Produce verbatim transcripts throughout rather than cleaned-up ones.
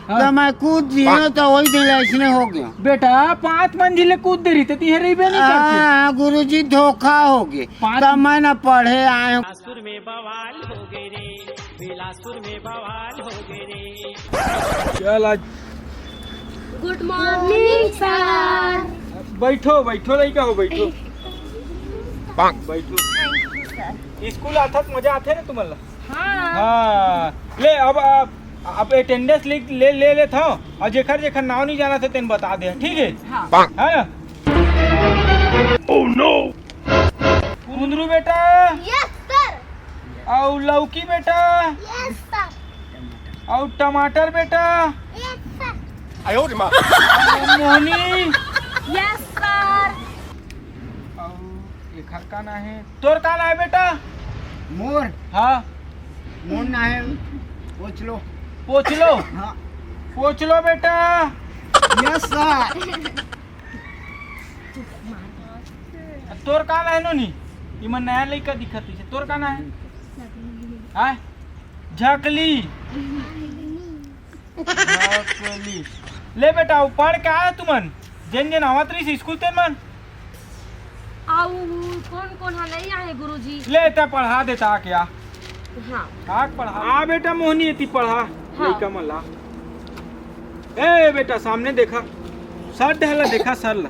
हाँ। त मैं कूद दिए हँव, त वही दिन अइसने हो गयो। बेटा, पाँच मंजिल ले कूद दे रहिते, तिहे रहिबे नहीं करते। हाँ, गुरुजी, धोखा हो गए। पाँच त मैं ना पढ़े आए हँव। बिलासपुर में बवाल हो गए रे, बिलासपुर में बवाल हो गए रे। चल आज। गुड मॉर्निंग सर। बैठो, बैठो, लइका हो, बैठो। बैठो। स्कूल आथस मजा आथे ना तुमन ला? हाँ। हाँ, ले अब, अब, अब अटेंडेंस लिख ले, ले लेत हँव, अउ जेखर जेखर नाव नहीं जानथे तेन बता दे, ठीक है? हाँ। है ना? कुंदरू बेटा। Yes sir. अउ लौकी बेटा। Yes sir. अउ टमाटर बेटा। Yes sir. अउ मोहनी। Yes sir. अउ एखर का नाव हे? तोर का नाव हे बेटा? मोर? हाँ। मोर नाव हे पोचलो। पोचलो? हाँ। पोचलो बेटा। Yes sir. तोर का नाव हे नोनी? इमन नया लइका दिखत हे। तोर का नाव हे? हाँ? झकली। झकली। ले बेटा, वो पढ़ के आए तुमन? जेन जेन आवत रहिस स्कूल तेन मन? अउ कोन कोन ह नइ आए गुरुजी? ले, ते पढ़ा देता आके आ। हाँ। आके पढ़ा। आ बेटा मोहनी, एती पढ़ा। हाँ। लइका मन ला। ए बेटा, सामने देखा। सर ढाला देखा, सर ला।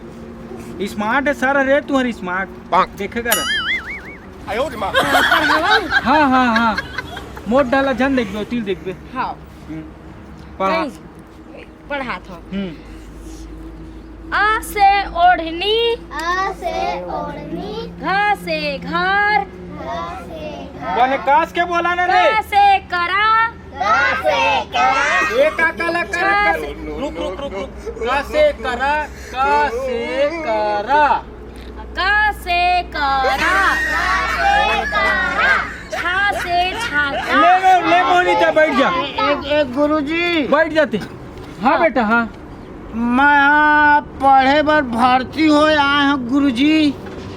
स्मार्ट हे सर, अरे तू हर स्मार्ट। देखे कर। हाँ, हाँ, हाँ। मोट ढाला झन देखबे, तिल देखबे। हाँ। हम्म। पढ़ा। नहीं, पढ़ात हँव। हम्म। अ से ओढ़नी। अ से ओढ़नी। घ से घर। घ से घर। बने कास के बोला ना रे। क से करा। क से करा। ए का का ला करा, करा। रुक, रुक, रुक, रुक। क से करा, क से करा। क से करा। क से करा। छा से छाता। ले, ले, ले मोहनी, ते बैठ जा। एक, एक गुरुजी। बैठ जाते। हाँ बेटा, हाँ। मैं हाँ पढ़े बर भर्ती होय आए हँव गुरुजी।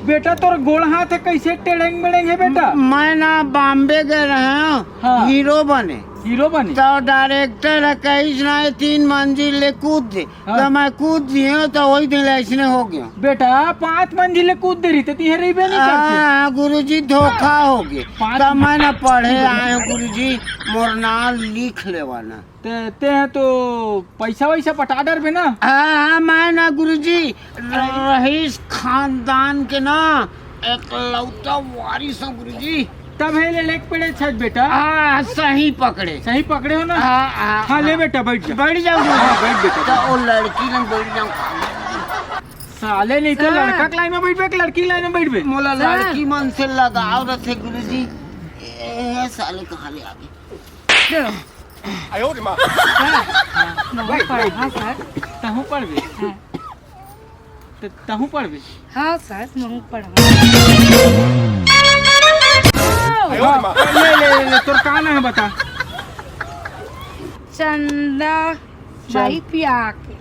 बेटा, तोर गोड़ हाथ हे, कइसे टेढ़ेंग मेढ़ेंग हे बेटा? मैं ना बॉम्बे गए रहेंव, हाँ। हीरो बने। हीरो बने? त डायरेक्टर ह कहिस ना, ये तीन मंजिल ले कूद दे। हाँ। त मैं कूद दिए हँव, त वही दिन अइसने हो गयो। बेटा, पाँच मंजिल ले कूद दे रहिते, तिहे रहिबे नहीं करते। हाँ, गुरुजी, धोखा हो गए। पाँच त मैं ना पढ़े आए हँव गुरुजी, मोर नाव लिख लेवा ना। ते, ते ह तो पैसा वैसा पटा डरबे ना? हाँ, हाँ, मैं ना गुरुजी, रईस खानदान के ना एकलौता वारिस हँव गुरुजी। तब हे ले लेके पड़े छज बेटा। हाँ, सही पकड़े। सही पकड़े हो ना? हाँ, हाँ, हाँ, ले हाँ। बेटा, बैठ जा। बैठ जाओ गुरुजी। हाँ, बैठ बेटा। त वो लड़की ला बैठ जाओ। साले नहीं तो सर। लड़का के लाइन में बैठबे कि लड़की के लाइन में बैठबे? मोला सर। लड़की मन से लगाव रथे गुरुजी। ए, साले कहाँ ले आगे? आयो रे माँ। सर, महूँ पढ़हा सर। तहूँ पढ़बे? हाँ। त-, तहूँ पढ़बे? हाँ सर, महूँ पढ़हा। आयो रे माँ। हाँ, ले, ले, ले, ले, तोर का नाम हे बता? चंदा चल। बाई पिया के।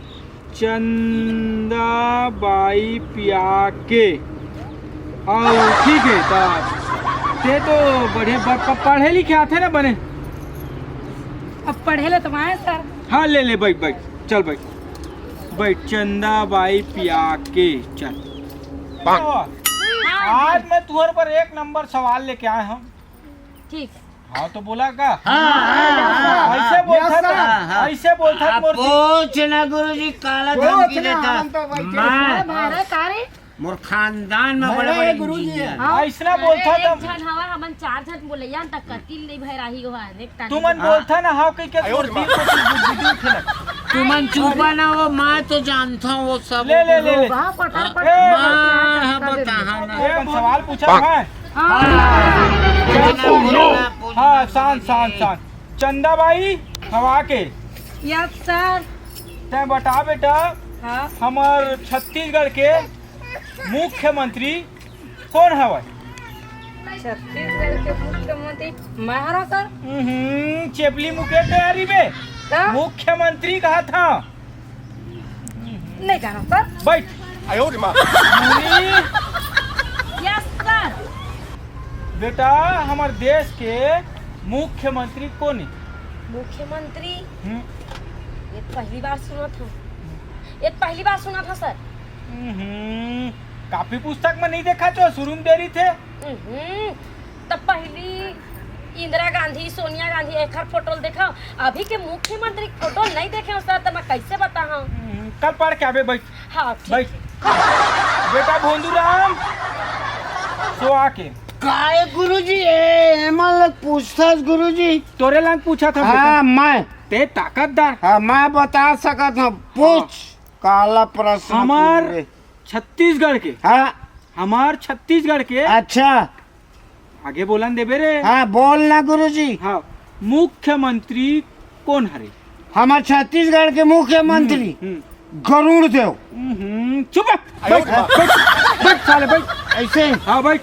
चंदा बाई पिया के। अउ ठीक हे, त ते तो बढ़िया ब-, प-, पढ़े लिखे आथे ना बने? अब पढ़े ला तो आए सर। हाँ, ले, ले, बैठ, बैठ, चल बैठ, बैठ, चंदा बाई पिया के, चल। हाँ। आज मैं तुहर पर एक नंबर सवाल लेके आए हँव। ठीक। हाँ, तो बोला का? हाँ, हाँ, हाँ, हाँ। ऐसे बोलता यस, सर। था, हाँ, हाँ। ऐसे बोलता था आप मोर जी। पूछ ना गुरुजी, काला पूछ धमकी ना, देता। हम तो वही मैं चीज है। अरे, का रे? मोर खानदान में बड़े बड़े गुरुजी इंजीनियर। हाँ। ऐसना अरे, बोलता एक था। झन हवा, हमन चार झन बोलैया, त कतिल नहीं भय राही हो, अनेक तारीख। तुमन हाँ। बोलता ना, हाँ, कह के आयो तोर रे दिल माँ। को तू बुद्धि दिल खेलत। तुमन चुपा ना हो, मैं तो जानता हूँ वो सब। ले, ले, ले, ले। हाँ, पठार, हाँ। पठार, ए, पठार, हाँ, पठार, बता, पठार। हाँ, ना। ए, अपन सवाल पूछा मैं। हाँ। हाँ, शांत, शांत, शांत। चंदा बाई हवा के। Yes sir. तैं बता बेटा, हाँ। हमर छत्तीसगढ़ के मुख्यमंत्री कोन हवय? छत्तीसगढ़ के मुख्यमंत्री मैं हरँव सर। हम्म, चेपली मुके तैयारी में। का? मुख्यमंत्री कहा था। नहीं जाना सर। बैठ। आयो रे माँ। मुनी। Yes sir. बेटा, हमर देश के मुख्यमंत्री कोन हे? मुख्यमंत्री? हम्म। पहली बार सुनत हूँ। ये तो पहली बार सुनत हूँ सर। हम्म, कापी पुस्तक में नहीं देखा तो शुरू में दे रही थे। हम्म, तब पहली इंदिरा गांधी, सोनिया गांधी, एकर फोटो देखा। अभी के मुख्यमंत्री के फोटो नहीं देखे हो सर, तो मैं कैसे बताऊँ? हम्म, कल पढ़ के आबे, बैठ। हाँ, ठीक बैठ। है। बेटा भोंदूराम, सो आके। काय गुरुजी, ए, एमन लग पूछथस गुरुजी? तोरे लंग पूछा था हाँ, बेटा। मैं। ते ताकतदार। हाँ, मैं बता सकत हूँ। पूछ, हाँ। काला प्रश्न हमार पूछ रे। छत्तीसगढ़ के। हाँ। हमार छत्तीसगढ़ के। अच्छा। आगे बोलन देबे रे। हाँ, बोल ना गुरुजी। हाँ, मुख्यमंत्री कौन हरे? हमार छत्तीसगढ़ के मुख्यमंत्री हम्म, हम्म। गरुड़ देव। हम्म, चुप रह। बैठ, बैठ, बैठ, साले, बैठ। ऐसे? हाँ, बैठ।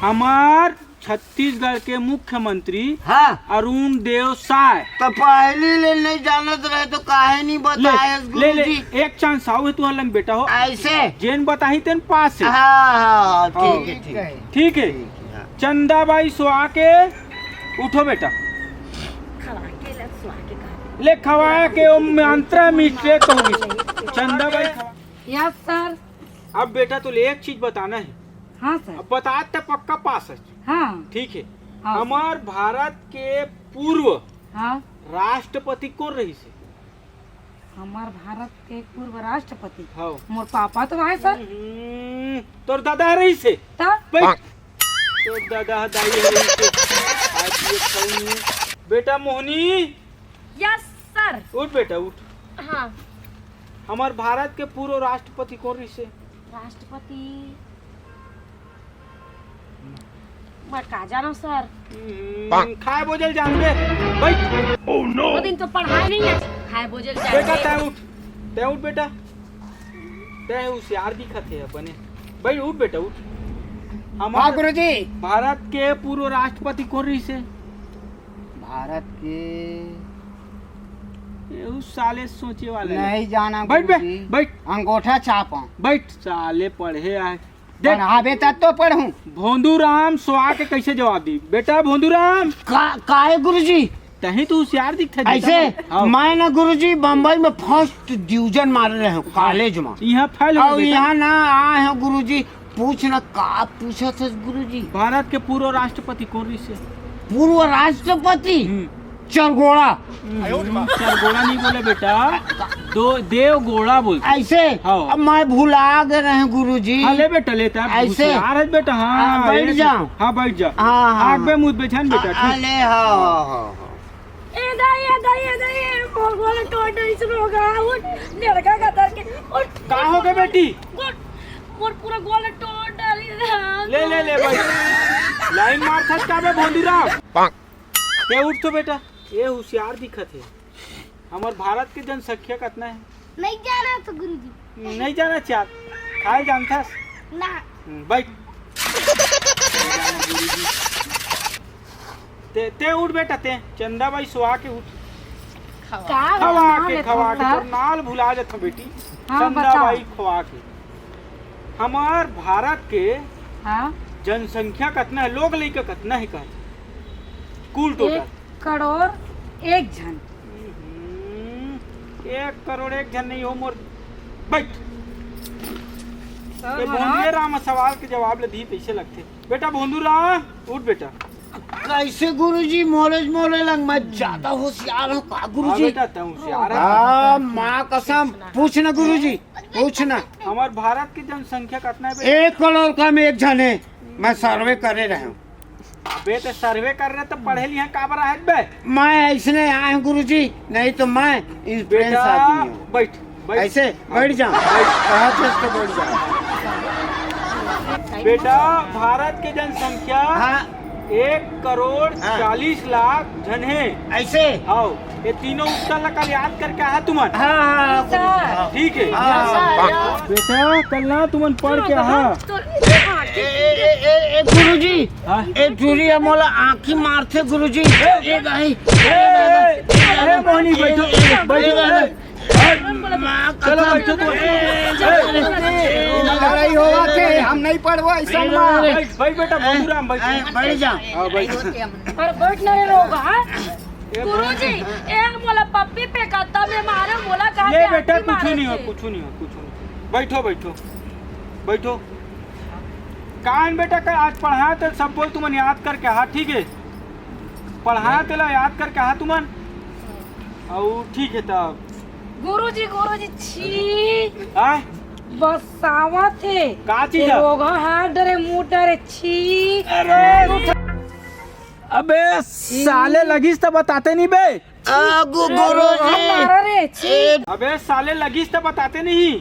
हमार छत्तीसगढ़ के मुख्यमंत्री हाँ। अरुण देव साय। तो पहली ले नहीं जानत रहे तो काहे नहीं ले, बताए ले, ले, गुरुजी? एक चांस आउ है तुहर लंग बेटा हो। ऐसे? जेन बताही तेन पास है। हाँ, हाँ, हाँ, हाँ। ठीक है, ठीक है। ठीक है। ठीक है, हाँ। चंदाबाई सो आके उठो बेटा। खवा के ले, सुआ के कहा। ले खवा के ओ मंत्रा mistake हो गई। चंदाबाई खवा। Yes sir. अब बेटा तो ले एक चीज बताना है। हाँ सर। अब बता त पक्का पास है। हाँ। ठीक है। हाँ, सर। हमार भारत के पूर्व हाँ। राष्ट्रपति कौन रही से? हमार भारत के पूर्व राष्ट्रपति? हाँ। मोर पापा तो आए सर। हम्म, तोर दादा रही से? ता? बैठ। तोर दादा ह दाई रही से। आज ये खाऊंगी। बेटा मोहनी। Yes sir. उठ बेटा, उठ। हाँ। हमार भारत के पूर्व राष्ट्रपति कौन रही से? राष्ट्रपति मैं का जानव सर। हम्म, खाए बोजल जानबे। बैठ। वो दिन तो पढ़ाई नहीं है। खाए बोजल बेटा, जानबे। तै उठ। तै उठ बेटा। तै होशियार दिखत है बने। बैठ, उठ बेटा, उठ। हमार हाँ, गुरुजी। भारत के पूर्व राष्ट्रपति कौन रही से? भारत के एहू साले सोचे वाला है। नहीं जाना बैठ बे, गुरुजी। बैठ। अंगूठा छापा। बैठ, साले पढ़े आए। देख। पढ़ाबे तब तो पढ़ूं। भोंदूराम सो आके कैसे जवाब दी? बेटा भोंदूराम। का, काहे गुरुजी? तहीं तो होशियार दिखता है ऐसे? बेटा। हाँ। मैं ना गुरुजी बम्बई में first division मारे रहे हूँ college में। यहाँ fail हो और बेटा। यहाँ ना आए हैं गुरुजी, पूछ ना का पूछत है गुरुजी? भारत के पूर्व राष्ट्रपति कौन रही से? पूर्व राष्ट्रपति? हम्म। चरगोड़ा। हम्म, चरगोड़ा नहीं बोले बेटा, दो देवगोड़ा बोलते। ऐसे? हाँ। अब मैं भुला गए रहे गुरुजी। हाँ, ले बेटा, लेता है। ऐसे? होशियार है बेटा, हाँ, हाँ, बैठ ये जा। हाँ, बैठ जा। हाँ, हाँ। आग पे मुंह पे छान बेटा, ठीक। अरे, हाँ, हाँ, हाँ, हाँ। ए दाई, ए दाई, ए दाई, ए भगवान टोट इस रोगा, उठ, लड़का का दर के, उठ। का हो गए बेटी? गोड़, गोड़ पूरा गोड़ टोट डाली। ले, ले, ले भाई। लाइन मार थस का बे भोंदूराम? ते उठ तो बेटा, ये होशियार दिखत है। हमार भारत के जनसंख्या कितना है? नहीं जाना तो गुरुजी। नहीं जाना चार, खाए जानथस? ना। हम्म, बैठ। ते, ते उठ बेटा, ते चंदाबाई सुहा के उठ। का खवा नाम के, लेथव खवा के, सर? तोर नाल भुला जथव बेटी। हाँ, चंदाबाई बताओ। खवा के। हमार भारत के हाँ। जनसंख्या कितना है, लोग लइका कितना है का? कुल टोटल। एक करोड़ एक झन। हम्म, एक करोड़ एक झन नहीं हो मोर। बैठ। सर, ये महाराज। भोंदूराम सवाल के जवाब ले दी, कैसे लगते? बेटा भोंदूराम, उठ बेटा। कैसे गुरुजी, मोरे मोरे लंग मैं ज्यादा होशियार हूँ का हाँ गुरुजी? बेटा, तू होशियार है। हाँ, माँ कसम, पूछ ना गुरुजी, पूछ ना। हमार भारत के जनसंख्या कितना है बेटा? एक करोड़ कम एक झन है, मैं सर्वे करे रहे हूँ। अबे तो सर्वे कर रहे तो पढ़े लिखे काबर है बे? मैं ऐसने आए हूँ गुरुजी, नहीं तो मैं influence बेटा, आदमी हूँ। बैठ, बैठ। ऐसे बैठ जाओ, बैठ। कहा थे तो बैठ जाओ। बेटा, भारत के जनसंख्या हाँ। एक करोड़ हाँ। चालीस लाख झन है। ऐसे? हाँ, ये तीनों उत्तर ला कल याद करके आहा तुमन। हाँ, हाँ, हाँ, गुरुजी, हाँ। ठीक है। हाँ। बेटा, कल ना तुमन पढ़ के आहा। ए, ए, ए, ए, ए, गुरुजी, हाँ? ए टूरी मोला आँखी मारथे गुरुजी। ए, ए, ए, ए, ए, मोहनी, बैठो, बैठो, ए, ए, माँ चलो, कसम। बैठो तो। ए, ए, लड़ाई होवा के, हम नहीं पढ़बो ऐसा ए, माँ। ए, बैठ, बैठ बेटा, भोंदूराम, बैठ। ए, बैठ जा। हाँ, बैठ। अरे बैठ ना रे लोग, हाँ? गुरुजी, ए मोला पप्पी फेंका, तब ए मारे मोला कहा ले के बेटा, आंटी कुछु मारे नहीं हो, थे। कुछु नहीं हो, कुछु नहीं। बैठो, बैठो, बैठो। कान बेटा, का आज पढ़ा तो सब बोल तुमन याद करके, हाँ, ठीक है? पढ़ा तेला याद करके, हाँ, तुमन। और ठीक है तब। गुरुजी, गुरुजी, छी। हाँ? बसावत हे। का चीज हे? रोगहा हाथ डरे, मुंह डरे, छी। अरे। अबे साले, लगिस त बताते नहीं बे। आगू गुरुजी। मारा रे, छी। अबे साले, लगिस त बताते नहीं।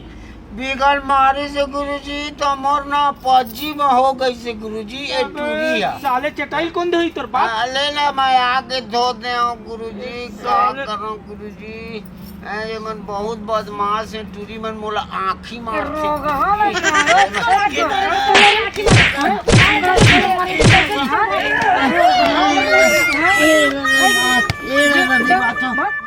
बिगल मारे से गुरुजी, तो मोर ना पज्जी में हो गई से गुरुजी, ए अबे टूरी है। साले, चटाइल कौन दही तोर बाप? आ, ले ना, मैं आके धो दे हूँ गुरुजी, का साले। करूँ गुरुजी? ए, ये मन बहुत बदमाश है, टूरी मन मोला आँखी मारथे। रोगहा लगा।